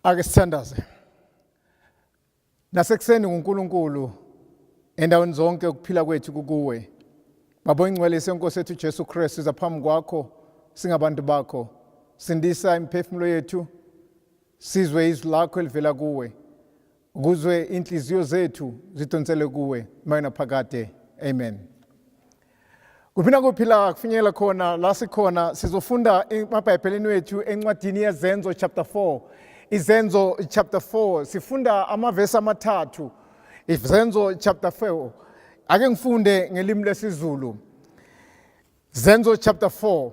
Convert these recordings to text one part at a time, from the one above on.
Ake sithandaze. Nasekuseni nguNkulunkulu endaweni zonke ukuphila kwethu kukuwe. Baba oyingcwele senkosi ethu Jesu Kristu iza phambi kwakho singabantu bakho. Sindisa imiphefumulo yethu sizwe izwi lakho elivela kuwe. Ukuze inhliziyo zethu zidonsele kuwe mayona phakade. Amen. Kuphi nakuphi la kufinyela khona la sikhona sizofunda emabhayibhelini wethu encwadini yeZenzo chapter 4. Izenzo chapter 4 sifunda amavesi amathathu. Izenzo chapter 4. Ake ngifunde ngelimi lesiZulu. Zenzo chapter 4.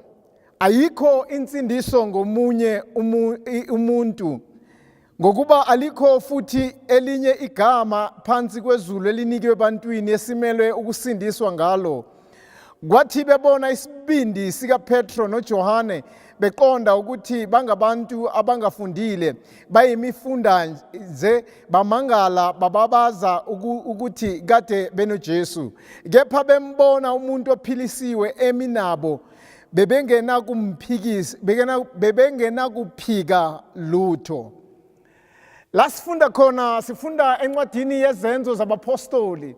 Ayikho insindiso ngomunye umuntu ngokuba alikho futhi elinye igama phansi kwezulu elinikiwe ebantwini esimelwe ukusindiswa ngalo. Kwathi bebona isibindi sikaPetro noJohane beqonda ukuthi bangabantu abangafundile bayimifundaze bamangala bababaza ukuthi kade benoJesu. Kepha bembona umuntu ophilisiwe emi nabo bebengenakumphikisa bebengenakuphika lutho. La sifunda khona sifunda encwadini yezenzo zabapostoli.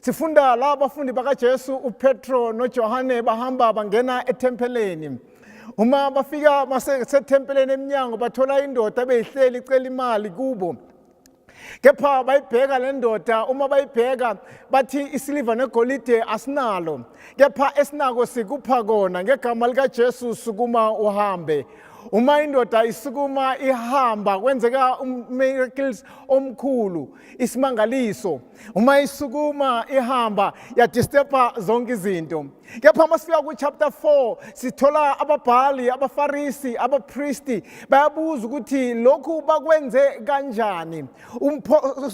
Sifunda la abafundi bakaJesu uPetro noJohane bahamba bangena ethempeleni. Uma bafika masethempeleni eminyango bathola indoda ebeyihleli icela imali kubo. Kepha bayibheka le ndoda uma bayibheka bathi isiliva negolide asinalo kepha esinako sikupha kona ngegama likaJesu sukuma uhambe. Uma indoda isukuma ihamba kwenzeka miracles omkhulu isimangaliso. Uma isukuma ihamba yadisturba zonke izinto. Kepha uma sifika ku-chapter 4 sithola ababhali, abafarisi, abapristi bayabuza ukuthi lokhu bakwenze kanjani.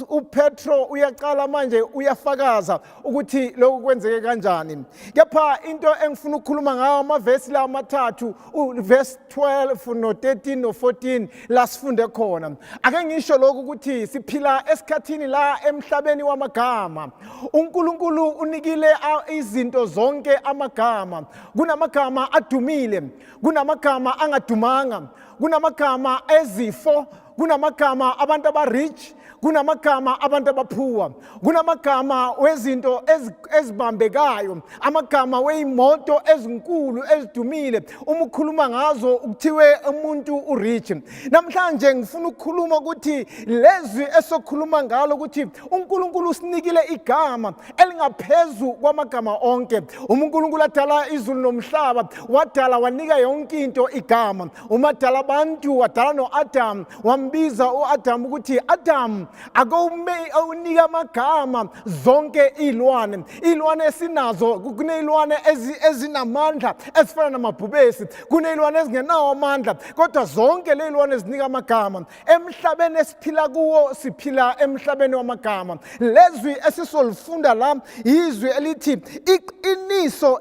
UPetro uyaqala manje uyafakaza ukuthi lokhu kwenzeke kanjani. Kepha into engifuna ukukhuluma ngayo amavesi la amathathu, verse 12 no 13 no 14 la sifunde khona. Ake ngisho lokhu ukuthi siphila esikhathini la emhlabeni wamagama. uNkulunkulu unikile izinto zonke amagama. Kunamagama adumile, kunamagama angadumanga, kunamagama ezifo, kunamagama abantu abarich, kunamagama abantu abaphuwa, kunamagama wezinto ezibambekayo, amagama weyimoto ezinkulu ezidumile. Uma ukhuluma ngazo kuthiwe umuntu urich. Namhlanje ngifuna ukukhuluma ukuthi lezwi esokhuluma ngalo ukuthi uNkulunkulu usinikile igama elingaphezu kwamagama onke. Uma uNkulunkulu adala izulu nomhlaba, wadala wanika yonke into igama. Uma adala abantu, wadala no-Adam, wambiza u-Adam ukuthi Adam, ake unike amagama zonke iy'lwane. Iy'lwane esinazo, kuney'lwane ezinamandla ezifana namabhubesi, kuney'lwane ezingenawo amandla, kodwa zonke ley'lwane zinika amagama. Emhlabeni esiphila kuwo siphila emhlabeni wamagama. Lezwi esisolifunda la izwi elithi iqiniso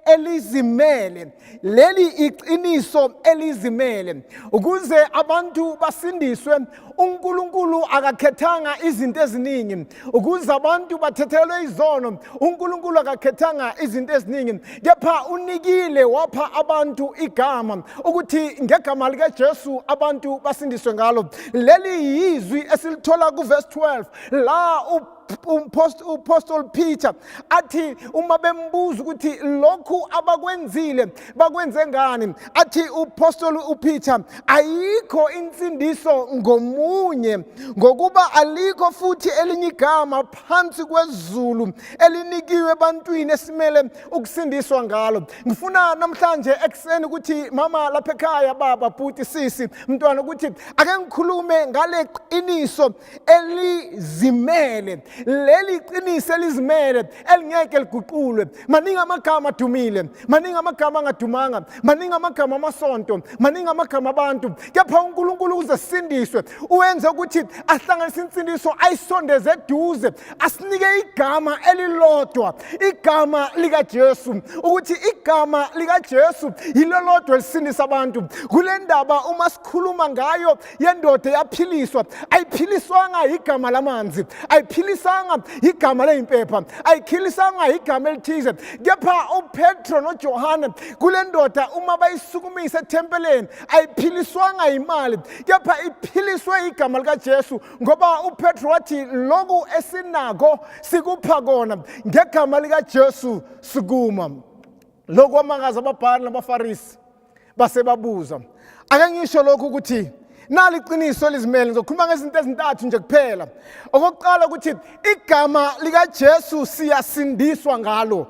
elizimele. Leli iqiniso elizimele ukuze abantu basindiswe. uNkulunkulu akakhethanga izinto eziningi ukuze abantu bathethelwe izono. uNkulunkulu akakhethanga izinto eziningi, kepha unikile wapha abantu igama ukuthi ngegama likaJesu abantu basindiswe ngalo. Leli yizwi esilithola kuverse 12 la uPostol Peter athi uma bembuza ukuthi lokhu abakwenzile bakwenze ngani, athi uPostol uPeter ayikho insindiso ngomunye, ngokuba alikho futhi elinye igama phansi kwezulu elinikiwe ebantwini esimele ukusindiswa ngalo. Ngifuna namhlanje ekuseni ukuthi mama lapha ekhaya, baba, bhuti, sisi, mntwana, ukuthi ake ngikhulume ngale qiniso elizimele. Leli qiniso elizimele elingeke liguqulwe. Maningi amagama adumile, maningi amagama angadumanga, maningi amagama amasonto, maningi amagama abantu, kepha uNkulunkulu ukuze sisindiswe uwenze ukuthi ahlanganise insindiso ayisondeze eduze, asinike igama elilodwa, igama likaJesu, ukuthi igama likaJesu yilo lodwa elisindisa abantu. Kule ndaba uma sikhuluma ngayo yendoda eyaphiliswa, ayiphiliswanga igama lamanzi, Ayiphilisanga igama leyimpepha, ayikhilisanga igama elithize, kepha uPetro noJohane kule ndoda uma bayisukumisa ethempeleni ayiphiliswanga imali, kepha iphiliswe igama likaJesu, ngoba uPetro wathi lokhu esinako sikupha kona ngegama likaJesu, sukuma. Lokhu kwamangaza ababhali nabaFarisi, base babuza. Ake ngisho lokhu ukuthi nali iqiniso elizimele. Ngizokhuluma ngezinto ezintathu nje kuphela. Okokuqala ukuthi igama likaJesu siyasindiswa ngalo.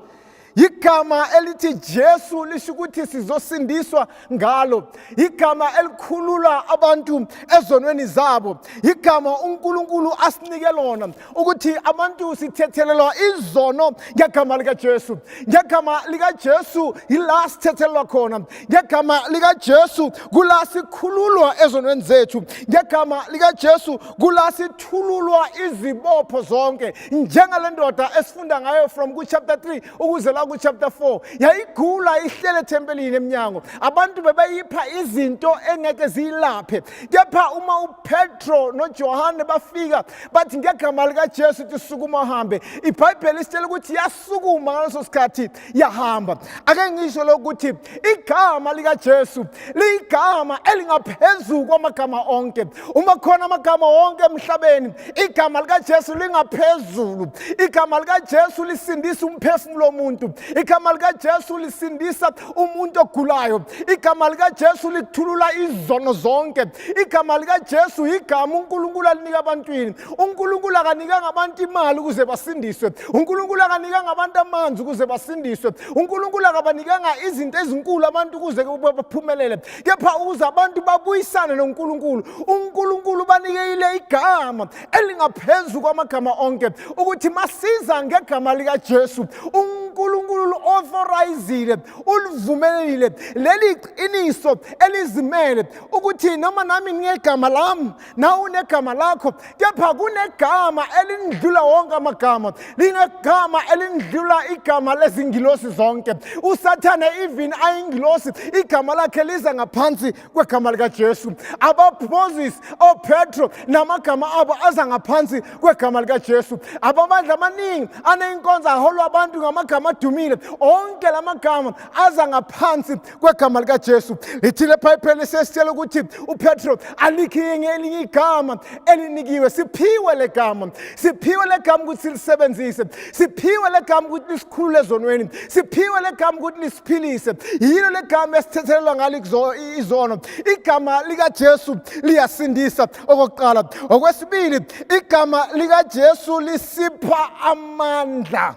Igama elithi Jesu lisho ukuthi sizosindiswa ngalo. Igama elikhulula abantu ezonweni zabo. Igama uNkulunkulu asinike lona ukuthi abantu sithethelelwa izono ngegama likaJesu. Ngegama likaJesu yila sithethelelwa khona. Ngegama likaJesu kula sikhululwa ezonweni zethu. Ngegama likaJesu kula sithululwa izibopho zonke, njengale ndoda esifunda ngayo from ku-chapter 3 ukuze la ku-chapter 4. Yayigula, ihlele ethempelini emnyango, abantu bebayipha izinto engeke ziyilaphe, kepha uma uPetro noJohane bafika bathi ngegama likaJesu uthi sukuma uhambe, iBhayibheli isitshela ukuthi yasukuma ngaleso sikhathi yahamba. Ake ngisho lokuthi igama likaJesu liyigama elingaphezu kwamagama onke. Uma khona amagama wonke emhlabeni, igama likaJesu lingaphezulu. Igama likaJesu lisindisa umphefumulo womuntu. Igama likaJesu lisindisa umuntu ogulayo. Igama likaJesu lithulula izono zonke. Igama likaJesu igama uNkulunkulu alinika abantwini. uNkulunkulu akanikanga abantu imali ukuze basindiswe. uNkulunkulu akanikanga abantu amanzi ukuze basindiswe. uNkulunkulu akabanikanga izinto ezinkulu abantu ukuze baphumelele, kepha ukuze abantu babuyisane noNkulunkulu, uNkulunkulu banikeyile igama elingaphezu kwamagama onke, ukuthi masiza ngegama likaJesu, uNkulunkulu authorizile, ulivumelile leli qiniso elizimele ukuthi noma nami ngegama lami, nawe unegama lakho, kepha kunegama elindlula wonke amagama, linegama elindlula igama lezingilosi zonke. USathane even ayingilosi, igama lakhe liza ngaphansi kwegama likaJesu. AbaMoses, oPetro namagama abo aza ngaphansi kwegama likaJesu. Abamandla amaningi aneyinkonzo aholwa abantu ngamagama adumile, onke lamagama aza ngaphansi kwegama likaJesu. Lithi leBhayibheli sesitshela ukuthi uPetro alikho elinye igama elinikiwe. Siphiwe legama, siphiwe legama ukuthi silisebenzise, siphiwe legama ukuthi lisikhulule ezonweni, siphiwe legama ukuthi lisiphilise. Yilo legama esithethelelwa ngalo izono. Igama likaJesu liyasindisa, okokuqala. Okwesibili, igama likaJesu lisipha amandla.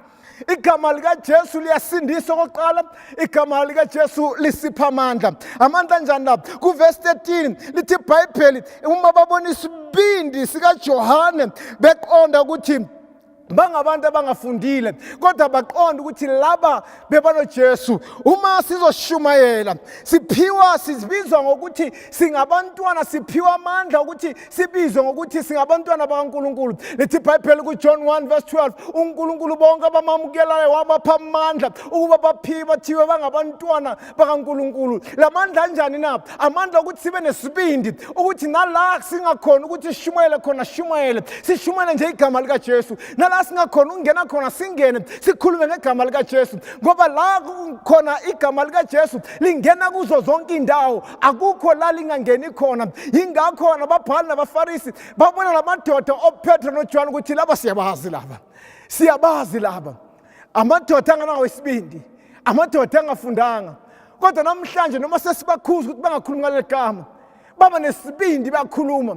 Igama likaJesu liyasindisa okokuqala, igama likaJesu lisipha amandla. Amandla anjani lapho? Kuvesi 13 lithi iBhayibheli uma babona isibindi sikaJohane, beqonda ukuthi bangabantu abangafundile, kodwa baqonda ukuthi laba bebanoJesu. Uma sizoshumayela, siphiwa, sibizwa ngokuthi singabantwana, siphiwa amandla ukuthi sibizwe ngokuthi singabantwana bakaNkulunkulu. Lithi iBhayibheli kuJohn 1 verse 12, uNkulunkulu bonke abamamukelayo wabapha amandla ukuba baphiwe, bathiwe bangabantwana bakaNkulunkulu. Lamandla anjani na? Amandla ukuthi sibe nesibindi ukuthi nala singakhona ukuthi sishumayele khona, sishumayele, sishumayele nje igama likaJesu. Nala singakhona ukungena khona, singene, sikhulume ngegama likaJesu, ngoba la khona igama likaJesu lingena kuzo zonke indawo, akukho la lingangeni khona. Yingakho nababhali nabaFarisi babona lamadoda oPetro noJohn ukuthi laba siyabazi, laba siyabazi, laba amadoda anganawo isibindi, amadoda angafundanga, kodwa namhlanje noma sesibakhuza ukuthi bangakhulumi ngaleli gama, baba nesibindi, bakhuluma,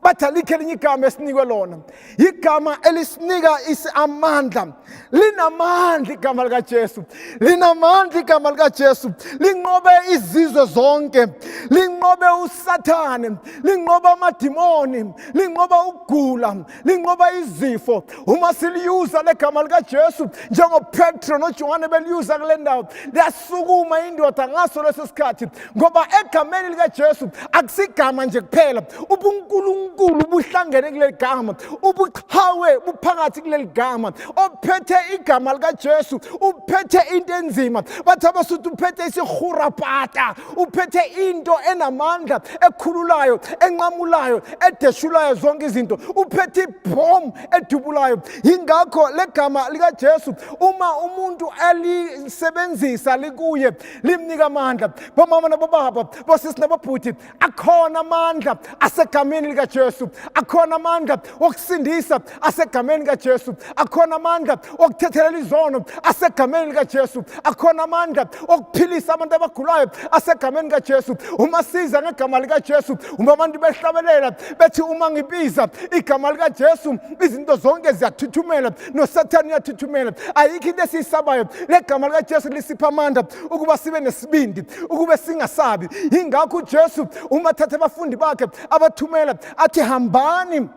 bathi alikho elinye igama esinikwe lona. Igama elisinika amandla. Linamandla igama likaJesu, linamandla igama likaJesu. Linqobe izizwe zonke, linqobe uSathane, linqoba amadimoni, linqoba ukugula, linqoba izifo. Uma siliyuza legama likaJesu njengoPetro noJohane beliyuza kule ndawo, liyasukuma indoda ngaso leso sikhathi, ngoba egameni likaJesu akusigama nje kuphela, ubuNkulunkulu. Ubunkulunkulu buhlangene kuleli gama, ubuqhawe buphakathi kuleli gama. Ophethe igama likaJesu uphethe into enzima. Bathi abasuthi uphethe isihurapata, uphethe into enamandla, ekhululayo, enqamulayo, edeshulayo zonke izinto, uphethe ibhomu edubulayo. Yingakho legama likaJesu uma umuntu elisebenzisa likuye limnika amandla. Bomama nabobaba, bosisi nabobhuti, akhona amandla asegameni likaJesu, akhona amandla okusindisa asegameni likaJesu, akhona amandla okuthethelela izono asegameni likaJesu, akhona amandla okuphilisa abantu abagulayo asegameni likaJesu. Uma siza ngegama likaJesu, uma abantu behlabelela bethi uma ngibiza igama likaJesu izinto zonke ziyathuthumela, noSathane uyathuthumela. Ayikho into esiyisabayo. Legama likaJesu lisipha amandla ukuba sibe nesibindi, ukube singasabi. Yingakho uJesu uma thatha abafundi bakhe abathumela athi hambani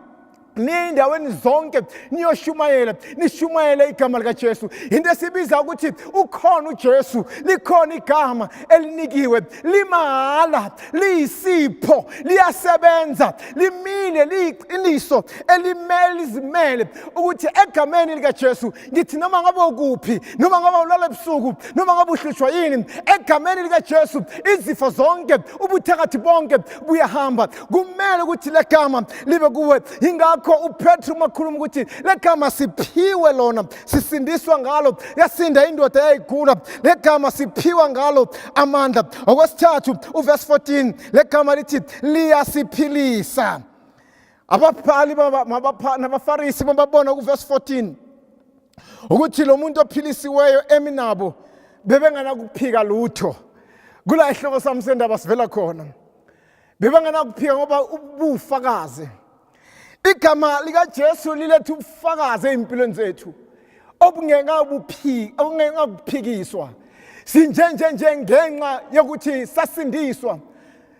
niye endaweni zonke niyoshumayela, nishumayele igama likaJesu. Into esibiza ukuthi ukhona uJesu, likhona igama elinikiwe, limahhala, liyisipho, liyasebenza, limile, liyiqiniso elimele lizimele ukuthi egameni likaJesu ngithi noma ngabe ukuphi, noma ngabe ulala ebusuku, noma ngabe uhlushwa yini, egameni likaJesu izifo zonke, ubuthakathi bonke buyahamba. Kumele ukuthi legama libe kuwe. Ingakho uPetru makhuluma ukuthi legama siphiwe lona, sisindiswa ngalo. Yasinda indoda eyayigula, legama siphiwa ngalo amandla. Okwesithathu, uverse 14, legama lithi liyasiphilisa. Ababhali nabaFarisi babona kuverse 14 ukuthi lo muntu ophilisiweyo emi nabo bebenganakuphika lutho. Kula ihloko sami sendaba sivela khona, bebengenakuphika ngoba ubufakazi. Igama likaJesu liletha ubufakazi ezimpilweni zethu obungekakuphikiswa. Sinjenje nje ngenxa yokuthi sasindiswa,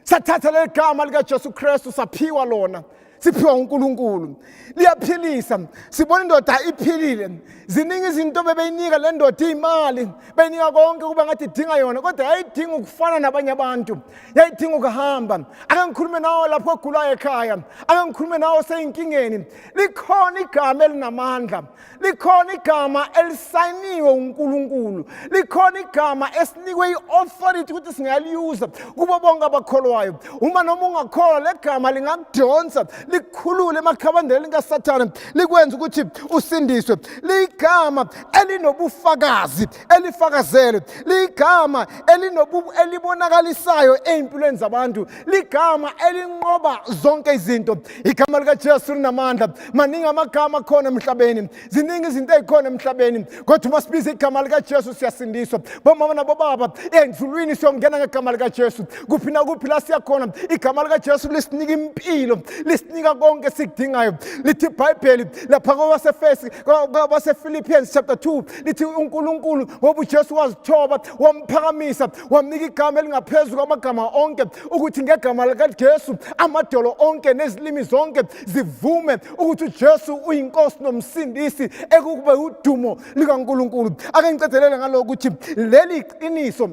sathatha leli gama likaJesu Kristu, saphiwa lona, siphiwa uNkulunkulu. Liyaphilisa. Sibona indoda iphilile. Ziningi izinto bebeyinika le ndoda, imali beyinika konke kuba ngathi idinga yona, kodwa yayidinga ukufana nabanye abantu, yayidinga ukuhamba. Ake ngikhulume nawe lapho ogulayo ekhaya, ake ngikhulume nawe oseyinkingeni. Likhona igama elinamandla, likhona igama elisayiniwe uNkulunkulu, likhona igama esinikwe i-authority ukuthi singaliyuza kubo bonke abakholwayo. Uma noma ungakholwa, le gama lingakudonsa likukhulule emakhabandeleni kaSathane, likwenze ukuthi usindiswe. Liyigama elinobufakazi, elifakazelwe, liyigama elibonakalisayo ey'mpilweni zabantu, ligama elinqoba zonke izinto. Igama likaJesu linamandla. Maningi amagama akhona emhlabeni, ziningi izinto ey'khona emhlabeni, kodwa uma sibiza igama likaJesu siyasindiswa. Bomama nabobaba, enzulwini siyongena ngegama likaJesu. Kuphi nakuphi la siyakhona, igama likaJesu lisinika impilo, lisinika konke esikudingayo. Lithi iBhayibheli lapha kwabasefesi, kwabasePhilippians chapter 2, lithi uNkulunkulu ngoba uJesu wazithoba wamphakamisa, wamnika igama elingaphezu kwamagama onke, ukuthi ngegama likaJesu amadolo onke nezilimi zonke zivume ukuthi uJesu uyinkosi nomsindisi, ekube udumo likaNkulunkulu. Ake ngicedelele ngalokho ukuthi leli qiniso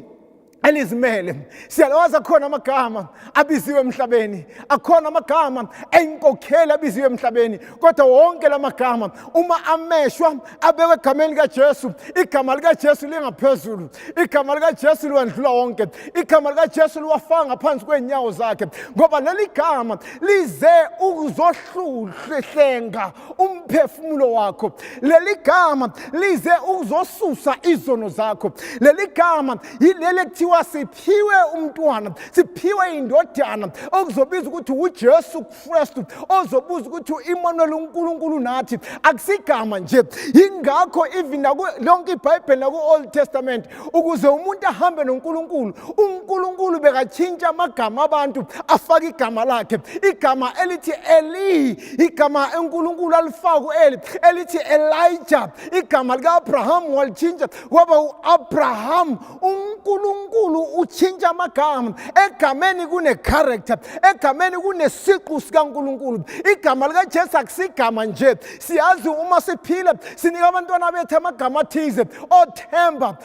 elizimele. Siyalawazi, akhona amagama abiziwe emhlabeni, akhona amagama eyinkokheli abiziwe emhlabeni, kodwa wonke lamagama uma ameshwa abekwe egameni likaJesu, igama likaJesu lingaphezulu, igama likaJesu liwandlula wonke, igama likaJesu liwafaka ngaphansi kwey'nyawo zakhe, ngoba leli gama lize ukuzohlenga umphefumulo wakho, leli gama lize ukuzosusa izono zakho. Leli gama yileli ekuthiwa siphiwe umntwana, siphiwe indodana okuzobiza ukuthi uJesu Kristu, ozobuza ukuthi uImmanuel, uNkulunkulu nathi. Akusigama nje. Ingakho even naku lonke iBhayibheli, naku Old Testament, ukuze umuntu ahambe noNkulunkulu, uNkulunkulu bekatshintsha amagama abantu, afake igama lakhe. Igama elithi Eli, igama uNkulunkulu alifaka uEli, elithi Elijah, igama likaAbraham walitshintsha kwaba uAbraham. uNkulunkulu uNkulunkulu utshintsha amagama. Egameni kune-character, egameni kunesiqu sikaNkulunkulu. Igama likaJesu akusigama nje. Siyazi uma siphila sinika abantwana bethu amagama athize, oThemba,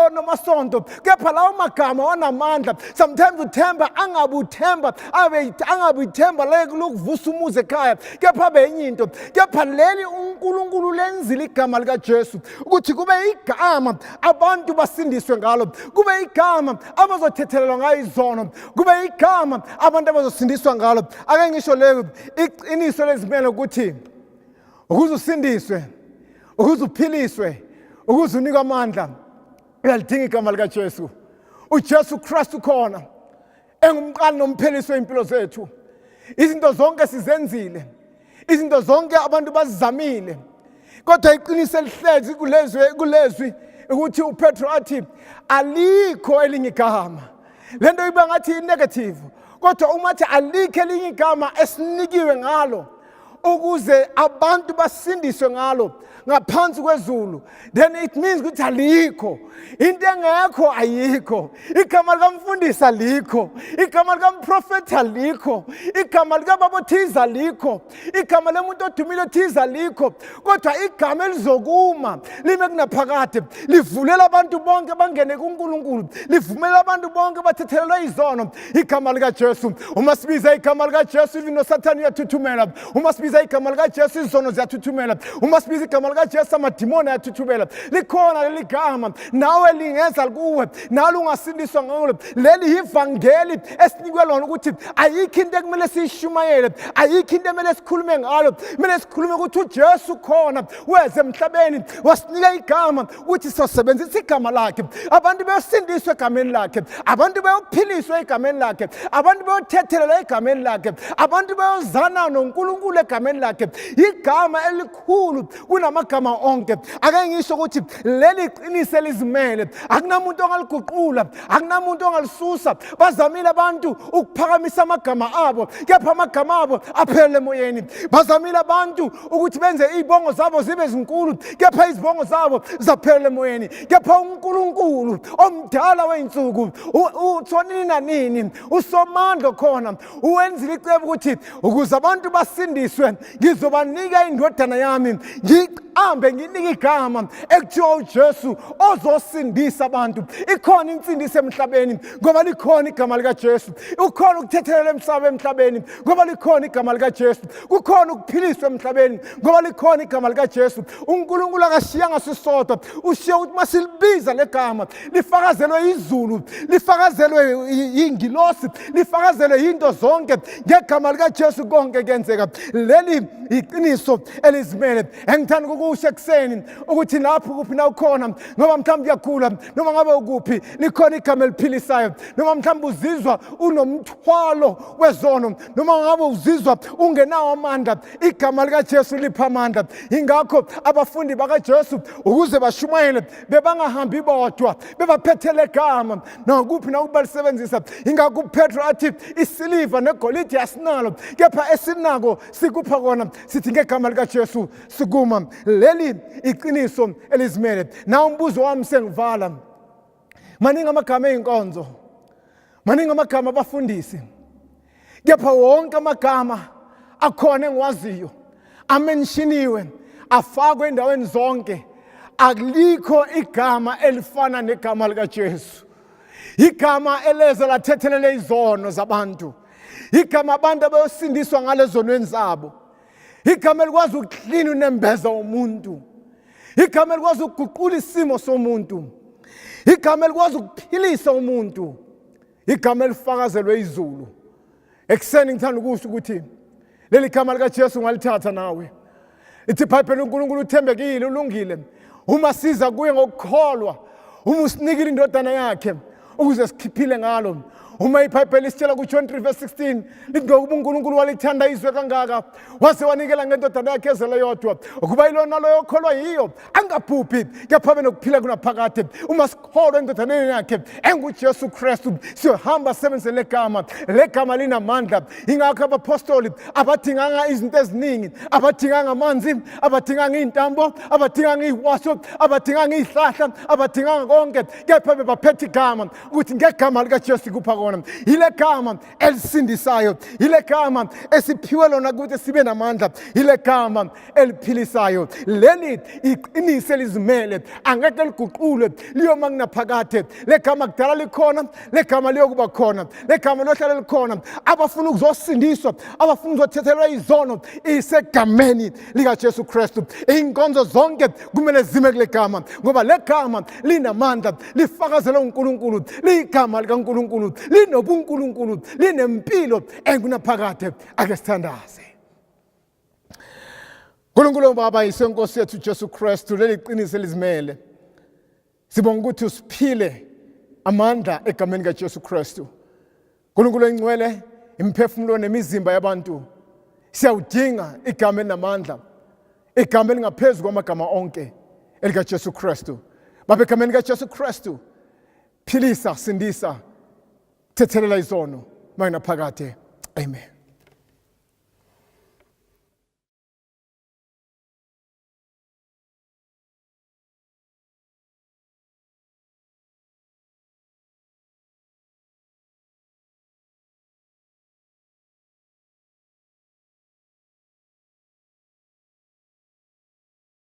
oNomasonto, kepha lawo magama wanamandla. Sometimes uThemba angabe uThemba, abe angabe ithemba lokuvusa umuzi ekhaya, kepha abe enye into. Kepha leli uNkulunkulu lenzile igama likaJesu ukuthi kube igama abantu basindiswe ngalo, kube igama abazothethelelwa ngayo izono, kube igama abantu abazosindiswa ngalo. Ake ngisho leyo iqiniso lezimele ukuthi ukuze usindiswe, ukuze uphiliswe, ukuze unikwe amandla, uyalidinga igama likaJesu. UJesu Kristu khona engumqali nomphelisi wey'mpilo zethu. Izinto zonke sizenzile, izinto zonke abantu bazizamile, kodwa iqiniso elihlezi kulezwi ukuthi uPetro athi alikho elinye igama. Lento iba ngathi i-negative, kodwa uma athi alikho elinye igama esinikiwe ngalo ukuze abantu basindiswe ngalo ngaphansi kwezulu, then it means ukuthi alikho. Into engekho ayikho. Igama likamfundisi alikho, igama likamprofethi alikho, igama likababa othize alikho, igama lemuntu odumile othize alikho, kodwa igama elizokuma lime kunaphakade, livulela abantu bonke bangene kuNkulunkulu, livumela abantu bonke bathethelelwe izono, igama likaJesu. Uma sibiza igama likaJesu, even noSathane uyathuthumela. Uma sibiza igama likaJesu, izono ziyathuthumela. Uma sibiza igama likaJesu, amadimoni ayathuthumela. Likhona leli gama, nawe lingeza kuwe, nalo ungasindiswa ngalo. Leli yivangeli esinikwe lona ukuthi ayikho into ekumele siyishumayele, ayikho into emele sikhulume ngalo. Kumele sikhulume ukuthi uJesu khona weze emhlabeni, wasinika igama ukuthi sosebenzisa igama lakhe. Abantu bayosindiswa egameni lakhe, abantu bayophiliswa egameni lakhe, abantu bayothethelelwa egameni lakhe, abantu bayozana noNkulunkulu egameni lakhe. Igama elikhulu kunamagama onke. Ake ngisho ukuthi leli qiniso elizimele, akunamuntu ongaliguqula, akunamuntu ongalisusa. Bazamile abantu ukuphakamisa amagama abo, kepha amagama abo aphelele emoyeni. Bazamile abantu ukuthi benze izibongo zabo zibe zinkulu, kepha izibongo zabo zaphelela emoyeni. Kepha uNkulunkulu omdala wey'nsuku, uthonini nanini, uSomandla khona uwenzile icebo ukuthi ukuze abantu basindiswe, ngizobanika indodana yami, ngiqambe nginike igama ekuthiwa uJesu ozosindisa abantu. Ikhona insindiso emhlabeni ngoba likhona igama likaJesu. Ukhona ukuthethelela emhlaba emhlabeni ngoba likhona igama likaJesu. Kukhona ukuphiliswa emhlabeni ngoba likhona igama likaJesu. uNkulunkulu akashiyanga sisodwa, ushiye ukuthi masilibiza legama lifakazelwe izulu, lifakazelwe ingilosi, lifakazelwe into zonke. Ngegama likaJesu konke kuyenzeka. Leli iqiniso elizimele engithanda ukukusho ekuseni ukuthi lapho kuphi na ukhona, noma mhlawumbe uyagula, noma ngabe ukuphi, likhona igama eliphilisayo. Noma mhlawumbe uzizwa unomthwalo wezono, noma ngabe uzizwa ungenawo amandla, igama likaJesu lipha amandla. Ingakho abafundi bakaJesu ukuze bashumayele bebangahambi bodwa, bebaphethe legama nakuphi nakuba lisebenzisa. Ingakho uPetro athi isiliva negolide asinalo, kepha esinako sikupha kona, sithi ngegama likaJesu sukuma. Leli iqiniso elizimele. Na umbuzo wami sengivala, maningi amagama ey'nkonzo, maningi amagama abafundisi, kepha wonke amagama akhona engiwaziyo amenshiniwe, afakwe endaweni zonke, akulikho igama elifana negama likaJesu. Igama eleze lathethelela izono zabantu, igama abantu abayosindiswa ngalezonweni zabo, igama elikwazi ukuklina unembeza womuntu, igama elikwazi ukuguqula isimo somuntu, igama elikwazi ukuphilisa umuntu, igama elifakazelwe izulu. Ekuseni ngithanda ukusho ukuthi leli gama likaJesu ungalithatha nawe. Ithi iBhayibheli uNkulunkulu uthembekile, ulungile. Uma siza kuye ngokukholwa, uma usinikile indodana yakhe ukuze sikhiphile ngalo, Uma iBhayibheli isitshela kuJohn 3 verse 16 lithi ngokuba uNkulunkulu walithanda izwe kangaka waze wanikela ngendodana yakhe ezele yodwa ukuba ilona loyo okholwa yiyo angabhubhi kepha abe nokuphila kunaphakade. Uma sikholwa endodaneni yakhe enguJesu Kristu siyohamba sebenzise legama. Legama linamandla. Ingakho abapostoli abadinganga izinto eziningi, abadinganga amanzi, abadinganga iy'ntambo, abadinganga iy'washo, abadinganga iy'hlahla, abadinganga konke, kepha bebaphethe igama ukuthi ngegama likaJesu kupha kona. Yile gama elisindisayo, yile gama esiphiwe lona ukuthi sibe namandla, yile gama eliphilisayo. Leli iqiniso elizimele, angeke liguqulwe, liyoma kunaphakade. Legama kudala likhona, legama liyokuba khona, legama liyohlala likhona. Abafuna ukuzosindiswa, abafuna ukuzothethelwa izono, isegameni likaJesu Kristu. Iy'nkonzo zonke kumele zime kule gama, ngoba le gama linamandla, lifakazela uNkulunkulu, liyigama likaNkulunkulu, linobuNkulunkulu, linempilo engunaphakade. Ake sithandaze. Nkulunkulu Baba, Yise Nkosi yethu Jesu Kristu, leli qiniso elizimele. Sibonga ukuthi usiphile amandla egameni kaJesu Kristu. Nkulunkulu engcwele, imiphefumulo nemizimba yabantu siyawudinga igama elinamandla, igama elingaphezu kwamagama onke, elikaJesu Kristu. Baba, egameni kaJesu Kristu, philisa, sindisa, thethelela izono, manje naphakade. Amen.